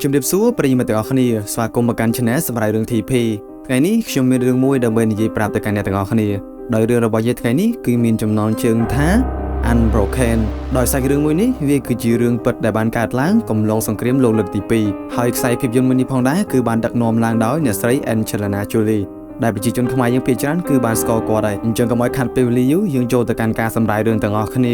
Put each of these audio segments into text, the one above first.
ជំរាបសួរប្រិយមិត្តទាំងអស់គ្នាស្វាគមន៍មកកាន់ Channel សម្រាប់រឿង TP ថ្ងៃនេះខ្ញុំមានរឿងមួយដើម្បីនិយាយប្រាប់ទៅកាន់អ្នកទាំងអស់គ្នាដោយរឿងរបស់យើងថ្ងៃនេះគឺមានចំណងជើងថា Unbroken ដោយសាច់រឿងមួយនេះវាគឺជារឿងពិតដែលបានកើតឡើងកំឡុងសង្គ្រាមលោកលើកទី2ហើយខ្សែភាពយន្តមួយនេះផងដែរគឺបានដឹកនាំឡើងដោយអ្នកស្រី Angelina Jolie ដែលប្រជាជនខ្មែរយើងភាគច្រើនគឺបានស្គាល់គាត់ហើយអញ្ចឹងកុំឲ្យខាត់ពេលវេលាយូរយើងចូលទៅកាន់ការសម្រាយរឿងទាំងអស់គ្ន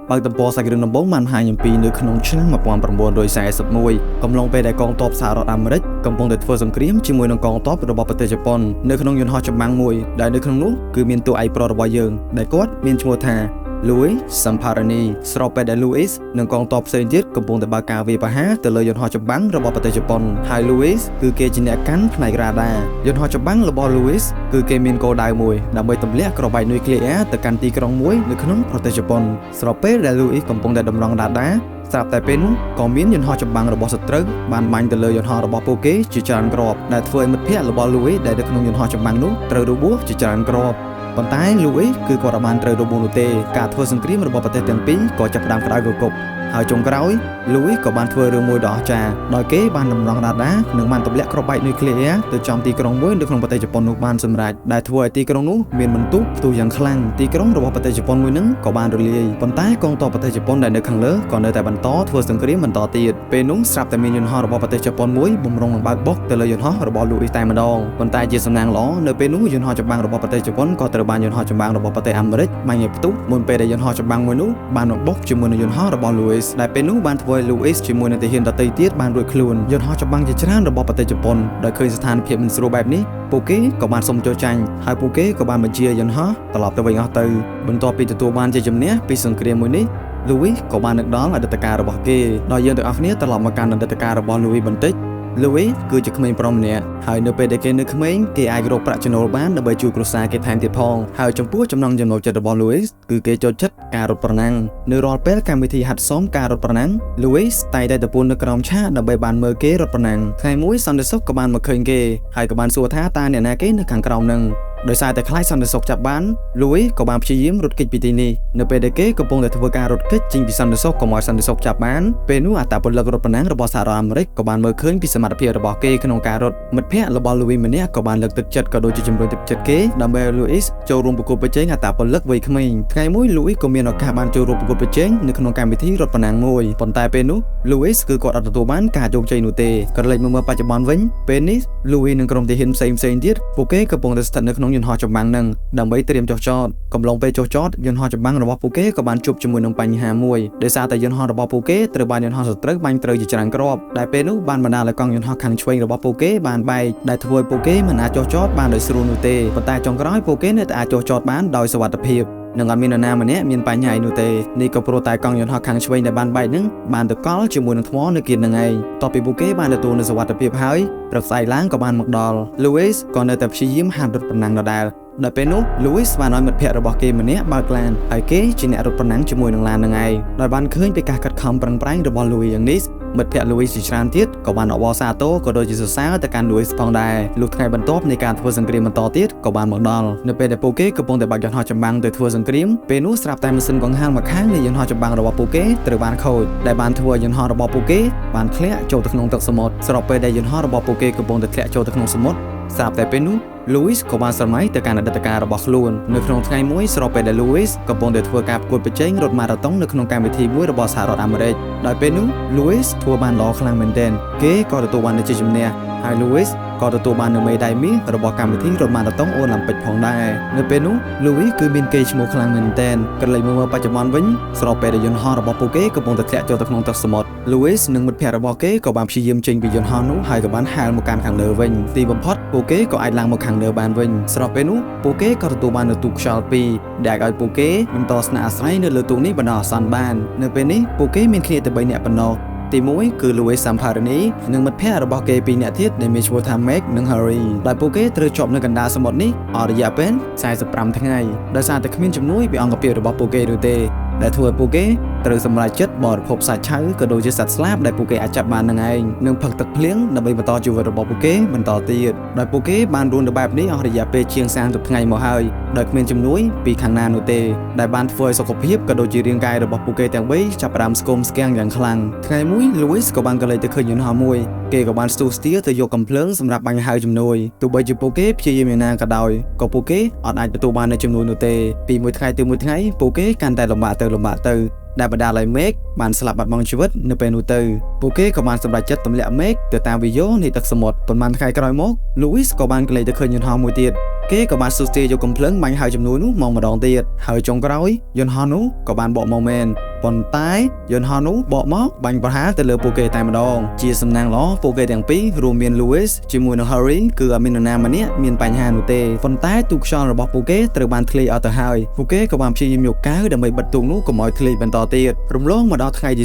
ាបើកទំព័រសាច់រឿងដំបូងបានបង្ហាញអំពីនៅក្នុងឆ្នាំ1941កំឡុងពេលដែលកងទ័ពសហរដ្ឋអាមេរិកកំពុងតែធ្វើសង្គ្រាមជាមួយនឹងកងទ័ពរបស់ប្រទេសជប៉ុននៅក្នុងយន្តហោះចម្បាំងមួយដែលនៅក្នុងនោះគឺមានតួឯកប្រុសរបស់យើងដែលគាត់មានឈ្មោះថា Louis Zamperini ស្របពេលដែល Louis និងកងទ័ពផ្សេងទៀតកំពុងតែបើកការវាយប្រហារទៅលើយន្តហោះចម្បាំងរបស់ប្រទេសជប៉ុនហើយ Louis គឺគេជាអ្នកកាន់ផ្នែករ៉ាដាយន្តហោះចម្បាំងរបស់ Louis គឺគេមានគោលដៅមួយដើម្បីទម្លាក់គ្រាប់បែកនុយក្លេអ៊ែរទៅកាន់ទីក្រុងមួយនៅក្នុងប្រទេសជប៉ុនស្របពេលដែល Louis កំពុងតែតម្រង់រ៉ាដាស្រាប់តែពេលនោះក៏មានយន្តហោះចម្បាំងរបស់សត្រូវបានបាញ់ទៅលើយន្តហោះរបស់ពួកគេជាច្រើនគ្រាប់ដែលធ្វើឲ្យមិត្តភ័ក្តិរបស់ Louis ដែលនៅក្នុងយន្តហោះចម្បាំងនោះត្រូវរបួសជាច្រើនគ្រាប់ប៉ុន្តែ Louis គឺគាត់អត់បានត្រូវរបួសនោះទេការធ្វើសង្គ្រាមរបស់ប្រទេសទាំងពីរក៏ចាប់ផ្ដើមក្តៅគគុកហើយចុងក្រោយ Louis ក៏បានធ្វើរឿងមួយដ៏អស្ចារ្យដោយគេបានតម្រង់រ៉ាដានិងបានទម្លាក់គ្រាប់បែកនុយក្លេអ៊ែរទៅចំទីក្រុងមួយនៅក្នុងប្រទេសជប៉ុននោះបានសម្រេចដែលធ្វើឲ្យទីក្រុងនោះមានបន្ទុះផ្ទុះយ៉ាងខ្លាំងទីក្រុងរបស់ប្រទេសជប៉ុនមួយហ្នឹងក៏បានរលាយប៉ុន្តែកងទ័ពប្រទេសជប៉ុនដែលនៅខាងលើក៏នៅតែបន្តធ្វើសង្គ្រាមបន្តទៀតពេលនោះស្រាប់តែមានយន្តហោះរបស់ប្រទេសជប៉ុនមួយបំរុងនឹងបើកបុកទៅលើយន្តហោះរបស់ Louis តែម្ដងប៉ុន្តែជាសំណាងល្អនៅពេលនោះយន្តហោះចម្បាំងរបស់ប្រទេសជប៉ុនក៏ត្រូវបានយន្តហោះចម្បាំងរបស់ប្រទេសអាមេរិកបាញ់ឲ្យផ្ទុះមុនពេលដែលយន្តហោះចម្បាំងមួយនោះបានមកបុកជាមួយនឹងយន្តហោះរបស់ Louis ដែលពេលនោះបានធ្វើឲ្យ Louis ជាមួយនឹងទាហានដទៃទៀតបានរួចខ្លួនយន្តហោះចម្បាំងជាច្រើនរបស់ប្រទេសជប៉ុនដោយឃើញស្ថានភាពមិនស្រួលបែបនេះពួកគេក៏បានសុំចូលចាញ់ហើយពួកគេក៏បានបញ្ជាយន្តហោះត្រឡប់ទៅវិញអស់ទៅបន្ទាប់ពីទទួលបានជ័យជំនះពីសង្គ្រាមមួយនេះ Louis ក៏បាននឹកដល់អតីតកាលរបស់គេដោយយើងទាំងអស់គ្នាត្រឡប់មកកាន់អតីតកាលរបស់ Louis បន្តិច Louis គឺជាក្មេងប្រុសម្នាក់ហើយនៅពេលដែលគេនៅក្មេងគេអាចរកប្រាក់ចំណូលបានដើម្បីជួយគ្រួសារគេថែមទៀតផងហើយចំពោះចំណង់ចំណូលចិត្តរបស់ Louis គឺគេចូលចិត្តការរត់ប្រណាំងនៅរាល់ពេលកម្មវិធីហាត់សមការរត់ប្រណាំង Louis តែងតែទៅពួននៅក្រោមឆាកដើម្បីបានមើលគេរត់ប្រណាំងថ្ងៃមួយសន្តិសុខក៏បានមកឃើញគេហើយក៏បានសួរថាតើអ្នកណាគេនៅខាងក្រោមនឹងដោយសារតែខ្លាចសន្តិសុខចាប់បាន Louis ក៏បានព្យាយាមរត់គេចពីទីនេះនៅពេលដែលគេកំពុងតែធ្វើការរត់គេចចេញពីសន្តិសុខកុំឲ្យសន្តិសុខចាប់បានពេលនោះអត្តពលិករត់ប្រណាំងរបស់សហរដ្ឋអាមេរិកក៏បានមើលឃើញពីសមត្ថភាពរបស់គេក្នុងការរត់មិត្តភ័ក្តិរបស់ Louis ម្នាក់ក៏បានលើកទឹកចិត្តក៏ដូចជាជំរុញទឹកចិត្តគេដើម្បីឲ្យ Louis ចូលរួមប្រកួតប្រជែងអត្តពលិកវ័យក្មេងថ្ងៃមួយ Louis ក៏មានឱកាសបានចូលរួមប្រកួតប្រជែងនៅក្នុងកម្មវិធីរត់ប្រណាំងមួយប៉ុន្តែពេលនោះ Louis គឺគាត់អត់ទទួលបានការជោគជ័យនោះទេក៏លេចមកមើលបច្ចុប្បន្នវិញពេលនេះ Louis និងក្រុមទាហានផ្សេងៗទៀតពួកគេកំពុងតែស្ថិតនៅក្នុងយន្តហោះចម្បាំងនឹងដើម្បីត្រៀមចុះចតកំឡុងពេលចុះចតយន្តហោះចម្បាំងរបស់ពួកគេក៏បានជួបជាមួយនឹងបញ្ហាមួយដោយសារតែយន្តហោះរបស់ពួកគេត្រូវបានយន្តហោះសត្រូវបាញ់ត្រូវជាច្រើនគ្រាប់ដែលពេលនោះបានបណ្ដាលឲ្យកង់យន្តហោះខាងឆ្វេងរបស់ពួកគេបានបែកដែលធ្វើឲ្យពួកគេមិនអាចចុះចតបានដោយស្រួលនោះទេប៉ុន្តែចុងក្រោយពួកគេនៅតែអាចចុះចតបានដោយសុវត្ថិភាពនឹងអត់មាននរណាម្នាក់មានបញ្ហាអីនោះទេនេះក៏ព្រោះតែកង់យន្តហោះខាងឆ្វេងដែលបានបែកនឹងបានទៅកល់ជាមួយនឹងថ្មនៅគៀននឹងឯងតទៅពីពួកគេបានទទួលនូវសុវត្ថិភាពហើយព្រឹកស្អែកឡើងក៏បានមកដល់ Louis ក៏នៅតែព្យាយាមហាត់រត់ប្រណាំងដដែលដល់ពេលនោះ Louis បានឲ្យមិត្តភ័ក្តិរបស់គេម្នាក់បើកឡានហើយគេជាអ្នករត់ប្រណាំងជាមួយនឹងឡាននឹងឯងដោយបានឃើញពីការខិតខំប្រឹងប្រែងរបស់ Louis យ៉ាងនេះមិត្តភ័ក្តិ Louis ជាច្រើនទៀតក៏បានអបអរសាទរក៏ដូចជាសរសើរទៅកាន់ Louis ផងដែរលុះថ្ងៃបន្ទាប់នៃការធ្វើសង្គ្រាមបន្តទៀតក៏បានមកដល់នៅពេលដែលពួកគេកំពុងតែបើកយន្តហោះចម្បាំងទៅធ្វើសង្គ្រាមពេលនោះស្រាប់តែម៉ាស៊ីនកង្ហារម្ខាងនៃយន្តហោះចម្បាំងរបស់ពួកគេត្រូវបានខូចដែលបានធ្វើឲ្យយន្តហោះរបស់ពួកគេបានធ្លាក់ចូលទៅក្នុងទឹកសមុទ្រស្របពេលដែលយន្តហោះរបស់ពួកគេកំពុងតែធ្លាក់ចូលទៅក្នុងសមុទ្រស្រាប់តែពេលនោះ Louis ក៏បានស្រមៃទៅកាន់អតីតកាលរបស់ខ្លួននៅក្នុងថ្ងៃមួយស្របពេលដែល Louis កំពុងតែធ្វើការប្រកួតប្រជែងរត់ម៉ារ៉ាតុងនៅក្នុងកម្មវិធីមួយរបស់សហរដ្ឋអាមេរិកដោយពេលនោះ Louis ធ្វើបានល្អខ្លាំងមែនទែនគេក៏ទទួលបាននូវជ័យជំនះហើយ Louis ក៏ទទួលបាននូវមេដាយមាសរបស់កម្មវិធីរត់ម៉ារ៉ាតុងអូឡាំពិកផងដែរនៅពេលនោះ Louis គឺមានកេរ្តិ៍ឈ្មោះខ្លាំងមែនទែនក៏លេចមើលបច្ចុប្បន្នវិញស្របពេលដែលយន្តហោះរបស់ពួកគេកំពុងតែធ្លាក់ចូលទៅក្នុងទឹកសមុទ្រ Louis និងមិត្តភ័ក្តិរបស់គេក៏បានព្យាយាមចេញពីយន្តហោះនោះហើយក៏បានហែលមកកាន់ខាងលើវិញទីបំផុតពួកគេក៏អាចឡើងមកខាងលើបានវិញស្របពេលនោះពួកគេក៏ទទួលបាននូវទូកខ្យល់ពីរដែលឲ្យពួកគេបន្តស្នាក់អាស្រ័យនៅលើទូកនេះបណ្ដោះអាសន្នបាននៅពេលនេះពួកគេមានគ្នាតែ3នាក់ប៉ុណ្ណោះទី1គឺ Louis Zamperini និងមិត្តភ័ក្តិរបស់គេពីរនាក់ទៀតដែលមានឈ្មោះថា Meg និង Harry ដោយពួកគេត្រូវជាប់នៅកណ្ដាលសមុទ្រនេះអស់រយៈពេល45ថ្ងៃដោយសារតែគ្មានជំនួយពីអង្គភាពរបស់ពួកគេឬទេដែលធ្វើឲ្យពួកគេ ត្រូវសម្រេចចិត្តបរិភោគសាច់ឆៅក៏ដូចជាសត្វស្លាបដែលពួកគេអាចចាប់បាននឹងឯងនិងផឹកទឹកភ្លៀងដើម្បីបន្តជីវិតរបស់ពួកគេបន្តទៀតដោយពួកគេបានរស់នៅបែបនេះអស់រយៈពេលជាង30ថ្ងៃមកហើយដោយគ្មានជំនួយពីខាងណានោះទេដែលបានធ្វើឲ្យសុខភាពក៏ដូចជារាងកាយរបស់ពួកគេទាំងបីចាប់ផ្ដើមស្គមស្គាំងយ៉ាងខ្លាំងថ្ងៃមួយ Louis ក៏បានក៏លេចទៅឃើញយន្តហោះមួយគេក៏បានស្ទុះស្ទាទៅយកកំភ្លើងសម្រាប់បាញ់ហៅជំនួយទោះបីជាពួកគេព្យាយាមយ៉ាងណាក៏ដោយក៏ពួកគេអត់អាចទទួលបាននូវជំនួយនោះទេពីមួយថ្ងៃទៅមួយថ្ងៃពួកគេកាន់តែលំបាកទៅលំបាកទៅដែលបណ្ដាលឲ្យមេឃបានស្លាប់បាត់បង់ជីវិតនៅពេលនោះទៅពួកគេក៏បានសម្រេចចិត្តទម្លាក់មេឃទៅតាមវិយោនៃទឹកសមុទ្រប៉ុន្មានថ្ងៃក្រោយមក Louis ក៏បានកលេចទៅឃើញយន្តហោះមួយទៀតគេក៏បានស៊ូស្ទាយកកំភ្លើងបាញ់ហៅជំនួយនោះមកម្ដងទៀតហើយចុងក្រោយយន្តហោះនោះក៏បានបកមកមែនប៉ុន្តែយន្តហោះនោះបកមកបាញ់ប្រហារទៅលើពួកគេតែម្ដងជាសំណាងល្អពួកគេទាំងពីររួមមាន Louis ជាមួយនឹង Harry គឺអត់មាននរណាម្នាក់មានបញ្ហានោះទេប៉ុន្តែទូកខ្យល់របស់ពួកគេត្រូវបានធ្លាយអស់ទៅហើយពួកគេក៏បានព្យាយាមយកកាវដើម្បីបិទទូកនោះកុំឲ្យធ្លាយបន្តទៀតរំលងមកដល់ថ្ងៃទី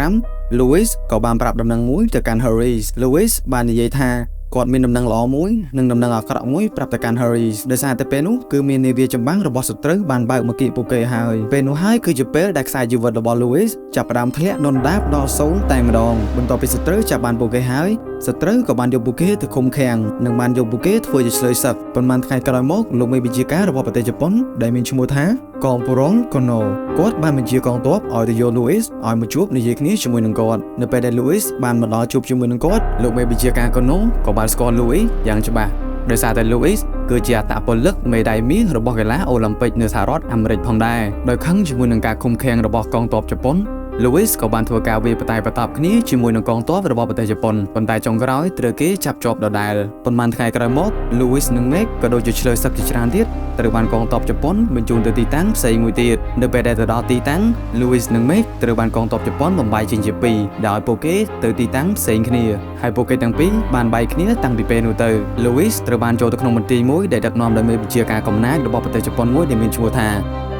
45 Louis ក៏បានប្រាប់ដំណឹងមួយទៅកាន់ Harry Louis បាននិយាយថាគាត់មានដំណឹងល្អមួយនិងដំណឹងអាក្រក់មួយប្រាប់ទៅកាន់ Harry ដោយសារតែពេលនោះគឺមាននាវាចម្បាំងរបស់សត្រូវបានបើកមកគៀកពួកគេហើយពេលនោះហើយគឺជាពេលដែលខ្សែជីវិតរបស់ Louis ចាប់ផ្ដើមធ្លាក់ដុនដាបដល់សូន្យតែម្ដងបន្ទាប់ពីសត្រូវចាប់បានពួកគេហើយសត្រូវក៏បានយកពួកគេទៅឃុំឃាំងនិងបានយកពួកគេធ្វើជាឆ្លើយសឹកប៉ុន្មានថ្ងៃក្រោយមកលោកមេបញ្ជាការរបស់ប្រទេសជប៉ុនដែលមានឈ្មោះថាកងពរងកូណូគាត់បានបញ្ជាកងទ័ពឲ្យទៅយក Louis ឲ្យមកជួបនិយាយគ្នាជាមួយនឹងគាត់នៅពេលដែល Louis បានមកដល់ជួបជាមួយនឹងគាត់លោកមេបញ្ជាការកូណូក៏បានស្គាល់ Louis យ៉ាងច្បាស់ដោយសារតែ Louis គឺជាអត្តពលិកមេដាយមាសរបស់កីឡាអូឡ িম্প ិកនៅសហរដ្ឋអាមេរិកផងដែរដោយខឹងជាមួយនឹងការឃុំឃាំងរបស់កងទ័ពជប៉ុន Louis ក៏បានធ្វើការវាយបតែបតប់គ្នាជាមួយនឹងកងទ័ពរបស់ប្រទេសជប៉ុនប៉ុន្តែចុងក្រោយត្រូវគេចាប់ជាប់ដដែលប៉ុន្មានថ្ងៃក្រោយមក Louis និង Meg ក៏ដូចជាឆ្លើយសឹកជាច្រើនទៀតត្រូវបានកងទ័ពជប៉ុនបញ្ជូនទៅទីតាំងផ្សេងមួយទៀតនៅពេលដែលទៅដល់ទីតាំង Louis និង Meg ត្រូវបានកងទ័ពជប៉ុនបំបែកចេញជាពីរដោយពួកគេទៅទីតាំងផ្សេងគ្នាហើយពួកគេទាំងពីរបានបែកគ្នាតាំងពីពេលនោះទៅ Louis ត្រូវបានចូលទៅក្នុងមន្ទីរមួយដែលដឹកនាំដោយមេបញ្ជាការកំណាចរបស់ប្រទេសជប៉ុនមួយដែលមានឈ្មោះថា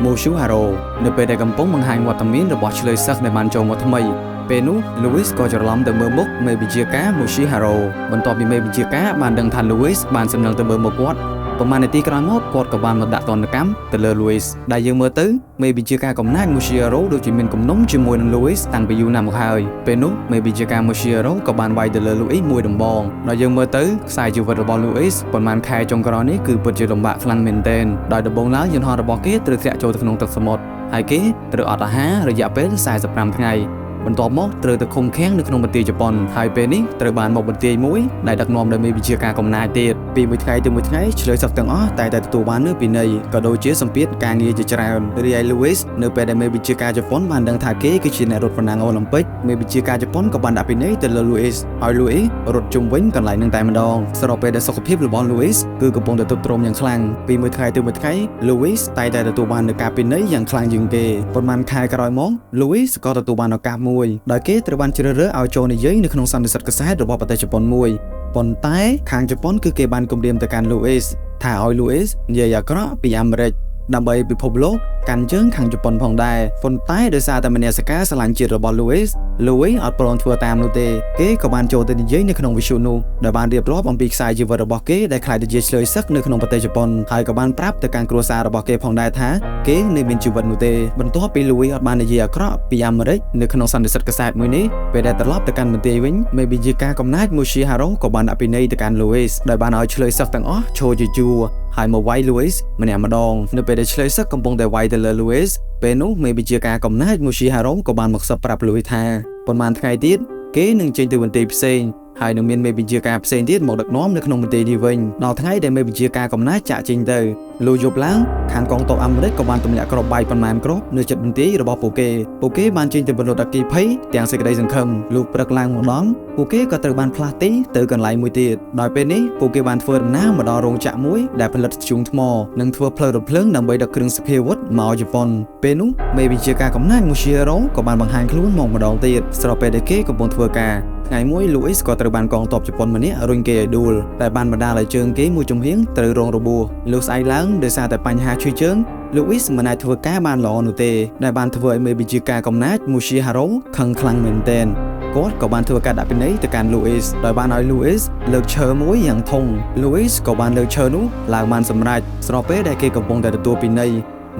Moshuharo នៅពេលដែលកំពុងបង្ហាញវត្តមានរបស់ឆ្លើយសឹកដែលបានចូលមកថ្មីពេលនោះ Louis ក៏ច្រឡំទៅមើលមុខមេបញ្ជាការ Moshiharo បន្ទាប់ពីមេបញ្ជាការបានដឹងថា Louis បានសម្លឹងទៅមើលមុខគាត់ប្រហែលនាទីក្រោយមកគាត់ក៏បានមកដាក់ទណ្ឌកម្មទៅលើ Louis ដែលយើងមើលទៅមេបញ្ជាការកំណាច Moshiharo ដូចជាមានគំនុំជាមួយនឹង Louis តាំងពីយូរណាស់មកហើយពេលនោះមេបញ្ជាការ Moshiharo ក៏បានវាយទៅលើ Louis មួយដំបងដល់យើងមើលទៅខ្សែជីវិតរបស់ Louis ប៉ុន្មានខែចុងក្រោយនេះគឺពិតជាលំបាកខ្លាំងមែនទែនដោយដំបូងឡើយយន្តហោះរបស់គេត្រូវធ្លាក់ចូលទៅក្នុងទឹកសមុទ្រហើយគេត្រូវអត់អាហាររយៈពេល45ថ្ងៃបន្ទាប់មកត្រូវទៅឃុំឃាំងនៅក្នុងប្រទេសជប៉ុនហើយពេលនេះត្រូវបានមកបន្ទាយមួយដែលដឹកនាំដោយមេបញ្ជាការកំណាចទៀតពីមួយថ្ងៃទៅមួយថ្ងៃឆ្លើយសឹកទាំងអស់តែតែទទួលបាននូវពិន័យក៏ដូចជាសម្ពាធការងារជាច្រើនរីឯ Louis នៅពេលដែលមេបញ្ជាការជប៉ុនបានដឹងថាគេគឺជាអ្នករត់ប្រណាំងអូឡ িম্প ិកមេបញ្ជាការជប៉ុនក៏បានដាក់ពិន័យទៅលើ Louis ឲ្យ Louis រត់ជុំវិញកន្លែងនឹងតែម្ដងស្របពេលដែលសុខភាពរបស់ Louis គឺកំពុងតែទ្រុឌទ្រោមយ៉ាងខ្លាំងពីមួយថ្ងៃទៅមួយថ្ងៃ Louis តែតែទទួលបាននូវការពិន័យយ៉ាងខ្លាំងជាងគេប៉ុន្មានខែក្រោយមក Louis ក៏ទទួលបានឱកាសមួយដោយគេត្រូវបានជ្រើសរើសឲ្យចូលនិយាយនៅក្នុងសន្និសីទកាសែតរបស់ប្រទេសជប៉ុនមួយប៉ុន្តែខាងជប៉ុនគឺគេបានគំរាមទៅកាន់ Louis ថាឲ្យ Louis និយាយអាក្រក់ពីអាមេរិកដើម្បីពិភពលោកកាន់ជើងខាងជប៉ុនផងដែរប៉ុន្តែដោយសារតែមនសិការស្រឡាញ់ជាតិរបស់ Louis Louis អត់ព្រមធ្វើតាមនោះទេគេក៏បានចូលទៅនិយាយនៅក្នុងវិទ្យុនោះដែលបានរៀបរាប់អំពីខ្សែជីវិតរបស់គេដែលក្លាយទៅជាឆ្លើយសឹកនៅក្នុងប្រទេសជប៉ុនហើយក៏បានប្រាប់ទៅកាន់គ្រួសាររបស់គេផងដែរថាគេនៅមានជីវិតនោះទេបន្ទាប់ពី Louis អត់បាននិយាយអាក្រក់ពីអាមេរិកនៅក្នុងសន្និសីទកាសែតមួយនេះពេលដែលត្រឡប់ទៅកាន់មន្ទីរវិញមេបញ្ជាការកំណាច Moshiharo ក៏បានដាក់ពិន័យទៅកាន់ Louis ដោយបានឲ្យឆ្លើយសឹកទាំងអស់ឈរជាជួរហើយមកវាយ Louis ម្នាក់ម្ដងនៅពេលដែលឆ្លើយសឹកកំពុងតែវាយទៅលើ Louis ពេលនោះមេបញ្ជាការកំណាច Moshiharo ក៏បានមកសឹកប្រាប់ Louis ថាប៉ុន្មានថ្ងៃទៀតគេនឹងចេញទៅមន្ទីរផ្សេងហើយនឹងមានមេបញ្ជាការផ្សេងទៀតមកដឹកនាំនៅក្នុងមន្ទីរនេះវិញដល់ថ្ងៃដែលមេបញ្ជាការកំណាចចាក់ចេញទៅលុះយប់ឡើងខាងកងទ័ពអាមេរិកក៏បានទម្លាក់គ្រាប់បែកប៉ុន្មានគ្រាប់នៅជិតមន្ទីររបស់ពួកគេពួកគេបានចេញទៅបន្លត់អគ្គិភ័យទាំងសេចក្តីសង្ឃឹមលុះព្រឹកឡើងម្ដងពួកគេក៏ត្រូវបានផ្លាស់ទីទៅកន្លែងមួយទៀតដោយពេលនេះពួកគេបានធ្វើដំណើរមកដល់រោងចក្រមួយដែលផលិតធ្យូងថ្មនិងធ្វើផ្លូវរថភ្លើងដើម្បីដឹកគ្រឿងសព្វាវុធមកជប៉ុនពេលនោះមេបញ្ជាការកំណាច Moshiro ក៏បានបង្ហាញខ្លួនមកម្ដងទៀតស្របពេលដែលគេកំពុងធ្វើការថ្ងៃមួយ Louis ក៏ត្រូវបានកងទ័ពជប៉ុនម្នាក់រុញគេឲ្យដួលតែបានបណ្ដាលឲ្យជើងគេមួយចំហៀងត្រូវរងរបួសលុះស្អែកឡើងដោយសារតែបញ្ហាឈឺជើង Louis មិនអាចធ្វើការបានល្អនោះទេដែលបានធ្វើឲ្យមេបញ្ជាការកំណាច Moshiharo ខឹងខ្លាំងមែនទែនគាត់ក៏បានធ្វើការដាក់ពិន័យទៅកាន់ Louis ដោយបានឲ្យ Louis លើកឈើមួយយ៉ាងធំ Louis ក៏បានលើកឈើនោះឡើងបានសម្រេចស្របពេលដែលគេកំពុងតែទទួលពិន័យ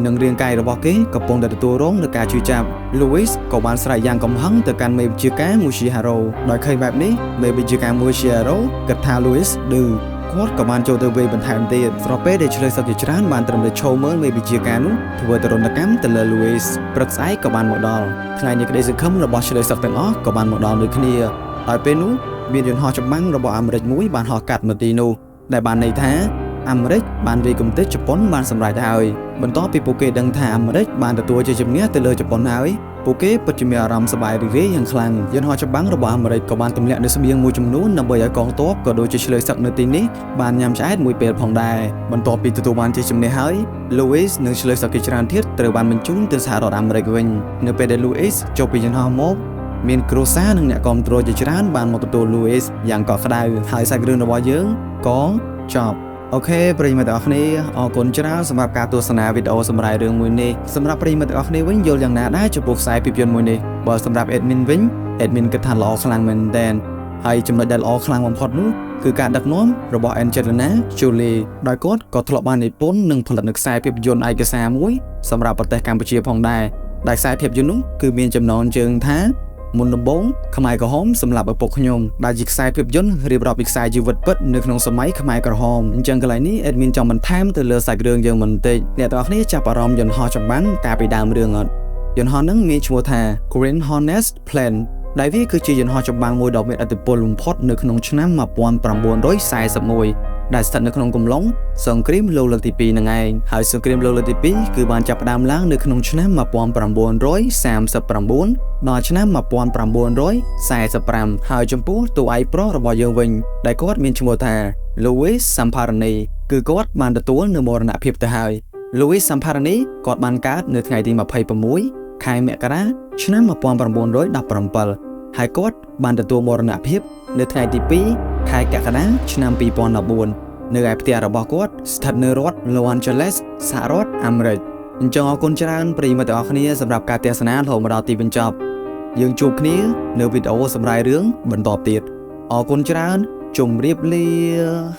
និងរាងកាយរបស់គេកំពុងតែទទួលរងនឹងការឈឺចាប់ Louis ក៏បានស្រែកយ៉ាងកំហឹងទៅកាន់មេបញ្ជាការ Mushiharo ដោយឃើញបែបនេះមេបញ្ជាការ Mushiharo គិតថា Louis ឌឺគាត់ក៏បានចូលទៅវាយបន្ថែមទៀតស្របពេលដែលឆ្លើយសឹកជាច្រើនបានត្រឹមតែឈរមើលមេបញ្ជាការនោះធ្វើទរណកម្មទៅលើ Louis ព្រឹកស្អែកក៏បានមកដល់ថ្ងៃនៃក្តីសង្ឃឹមរបស់ឆ្លើយសឹកទាំងអស់ក៏បានមកដល់ដូចគ្នាដោយពេលនោះមានយន្តហោះចម្បាំងរបស់អាមេរិកមួយបានហោះកាត់មកទីនោះដែលបានន័យថាអាមេរិកបានវាយកម្ទេចជប៉ុនបានសម្រេចហើយបន្ទាប់ពីពួកគេដឹងថាអាមេរិកបានទទួលជ័យជំនះទៅលើជប៉ុនហើយពួកគេពិតជាមានអារម្មណ៍សប្បាយរីករាយយ៉ាងខ្លាំងយន្តហោះចម្បាំងរបស់អាមេរិកក៏បានទម្លាក់នូវស្បៀងមួយចំនួនដើម្បីឲ្យកងទ័ពក៏ដូចជាឆ្លើយសឹកនៅទីនេះបានញ៉ាំឆ្អែតមួយពេលផងដែរបន្ទាប់ពីទទួលបានជ័យជំនះហើយ Louis និងឆ្លើយសឹកជាច្រើនទៀតត្រូវបានបញ្ជូនទៅសហរដ្ឋអាមេរិកវិញនៅពេលដែល Louis ចុះពីយន្តហោះមកមានគ្រួសារនិងអ្នកគាំទ្រជាច្រើនបានមកទទួល Louis យ៉ាងកក់ក្ដៅហើយសាច់រឿងរបស់យើងក៏ចប់OK ប្រិយមិត្តទាំងអស់គ្នាអរគុណច្រើនសម្រាប់ការទស្សនាវីដេអូសម្រាប់រឿងមួយនេះសម្រាប់ប្រិយមិត្តទាំងអស់គ្នាវិញយល់យ៉ាងណាដែរចំពោះខ្សែភាពយន្តមួយនេះបើសម្រាប់ admin វិញ admin គិតថាល្អខ្លាំងមែនទែនហើយចំណុចដែលល្អខ្លាំងបំផុតនោះគឺការដឹកនាំរបស់ Angelina Jolie ដោយគាត់ក៏ធ្លាប់បាននិពន្ធនិងផលិតនូវខ្សែភាពយន្តឯកសារមួយសម្រាប់ប្រទេសកម្ពុជាផងដែរដែលខ្សែភាពយន្តនោះគឺមានចំណងជើងថាមុនដំបូងខ្មែរក្រហមសម្លាប់ឪពុកខ្ញុំដែលជាខ្សែភាពយន្តរៀបរាប់ពីខ្សែជីវិតពិតនៅក្នុងសម័យខ្មែរក្រហមអញ្ចឹងកន្លែងនេះ admin ចង់បន្ថែមទៅលើសាច់រឿងយើងបន្តិចអ្នកទាំងអស់គ្នាចាប់អារម្មណ៍យន្តហោះចម្បាំងកាលពីដើមរឿងអត់យន្តហោះហ្នឹងមានឈ្មោះថា Green Hornet Plane ដែលវាគឺជាយន្តហោះចម្បាំងមួយដ៏មានឥទ្ធិពលបំផុតនៅក្នុងឆ្នាំ1941ដែលស្ថិតនៅក្នុងកំឡុងសង្គ្រាមលោកលើកទី2ហ្នឹងឯងហើយសង្គ្រាមលោកលើកទី2គឺបានចាប់ផ្ដើមឡើងនៅក្នុងឆ្នាំ1939ដល់ឆ្នាំ1945ហើយចំពោះតួឯកប្រុសរបស់យើងវិញដែលគាត់មានឈ្មោះថា Louis Zamperini គឺគាត់បានទទួលនៅមរណភាពទៅហើយ Louis Zamperini គាត់បានកើតនៅថ្ងៃទី26ខែមករាឆ្នាំ1917ហើយគាត់បានទទួលមរណភាពនៅថ្ងៃទី2ខែកក្កដាឆ្នាំ2014នៅឯផ្ទះរបស់គាត់ស្ថិតនៅរដ្ឋ Los Angeles សហរដ្ឋអាមេរិកអញ្ចឹងអរគុណច្រើនប្រិយមិត្តទាំងអស់គ្នាសម្រាប់ការទស្សនារហូតមកដល់ទីបញ្ចប់យើងជួបគ្នានៅវីដេអូសម្រាប់រឿងបន្តទៀតអរគុណច្រើនជម្រាបលា។